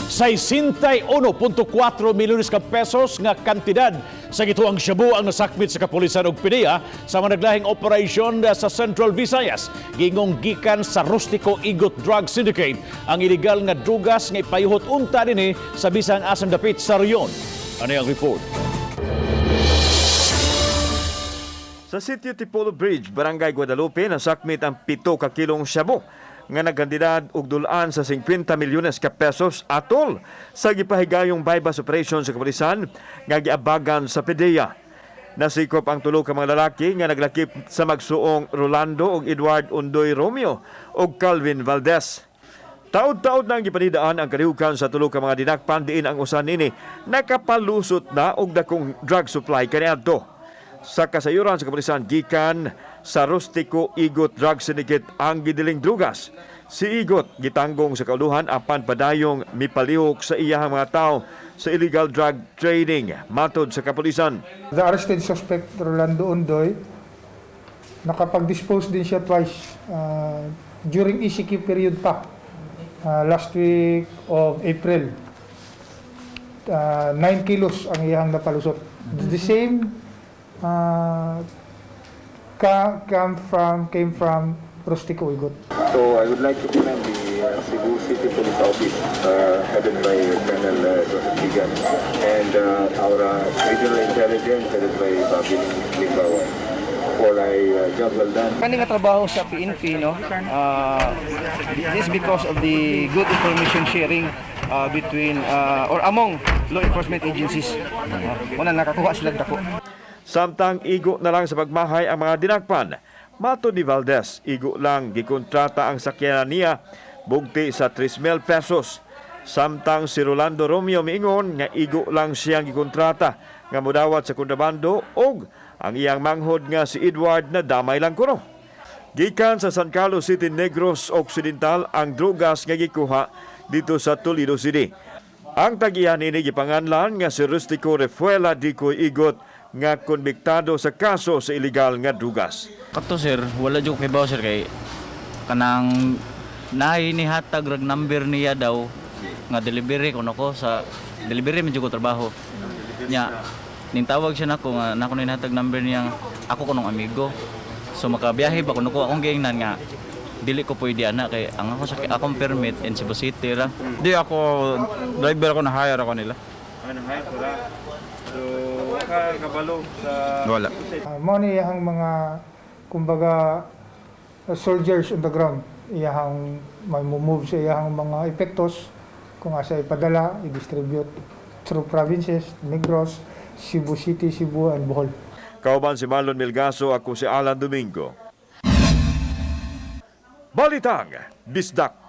61.4 milyones ka pesos nga kantidad sa gituang shabu ang nasakmit sa kapulisan ug PDEA sa mga naglahing operasyon sa Central Visayas. Gingong gikan sa Rustico Igot Drug Syndicate ang illegal nga drugas nga ipayuhot unta dinhi sa bisang asang dapit sa rehiyon. Ano ang report? Sa Sitio Tipolo Bridge, Barangay Guadalupe, nasakmit ang 7 ka kilong shabu nga nagkantidad og dul-an sa 50 milyones ka pesos atol sa gipahigayong buy-bust operation sa kapulisan nga giabagan sa PDEA. Nasikop ang tulo ka mga lalaki nga naglakip sa magsuong Rolando ug Edward Undoy Romeo ug Calvin Valdez. Taud-taud nang gipanidaan ang kalihukan sa tulo ka mga dinakpan diin ang usa nini nakapalusot na og dakong drug supply kaniadto. Sa kasayuran sa kapulisan, gikan sa Rustico Igot Drug Syndicate ang gidiling drugas. Si Igot gitanggong sa kauluhan apan padayong mipalihok sa iyahang mga tao sa illegal drug trading, matod sa kapulisan. The arrested suspect, Rolando Ondoy, nakapag-dispose din siya twice during ECQ period pa, last week of April. 9 kilos ang iyang napalusot. The same came from Rustico Igot. So I would like to commend the Cebu City Police Office, headed by Colonel Joseph Ligan, and our Regional Intelligence, headed by Bobby Limbawan, for a job well done. Kani nga trabaho sa PNP, no, this because of the good information sharing between or among law enforcement agencies. Wala nakakuha sila dako. Samtang igo na lang sa pagmahay ang mga dinakpan. Matod ni Valdez, igo lang gikontrata ang sakyanan niya bugti sa 3,000 pesos. Samtang si Rolando Romeo miingon nga igo lang siyang gikontrata nga mudawat sa kontrabando ug ang iyang manghod nga si Edward na damay lang kuno. Gikan sa San Carlos City, Negros Occidental ang drugas nga gikuha dito sa Toledo City. Ang tagihan ini gipanganlan nga si Rustico Refuela Dicoy Igot nga konbiktado sa kaso sa illegal nga drugas. Kato sir, wala jud ko kibaw, sir, kay kanang naay nihatag rag number niya daw nga delivery kuno ko, sa delivery man jud ko trabaho. Nya nintawag siya nako nga nako nihatag number niya, ako kunong amigo. So makabiyahe ba kuno ko? Akong giingnan nga dili ko pwede ana kay ang ako sa akong permit in Cebu City ra. Di ako, driver ako, na-hire ako nila. Ano, hire sila? So, ka kabalo sa Wala. Mao ni iyang mga kumbaga soldiers on the ground. Iyahang may move sa iyahang mga epektos kung asa ipadala, i-distribute through provinces, Negros, Cebu City, Cebu, and Bohol. Kauban si Marlon Milgaso, ako si Alan Domingo. Balitang Bisdak.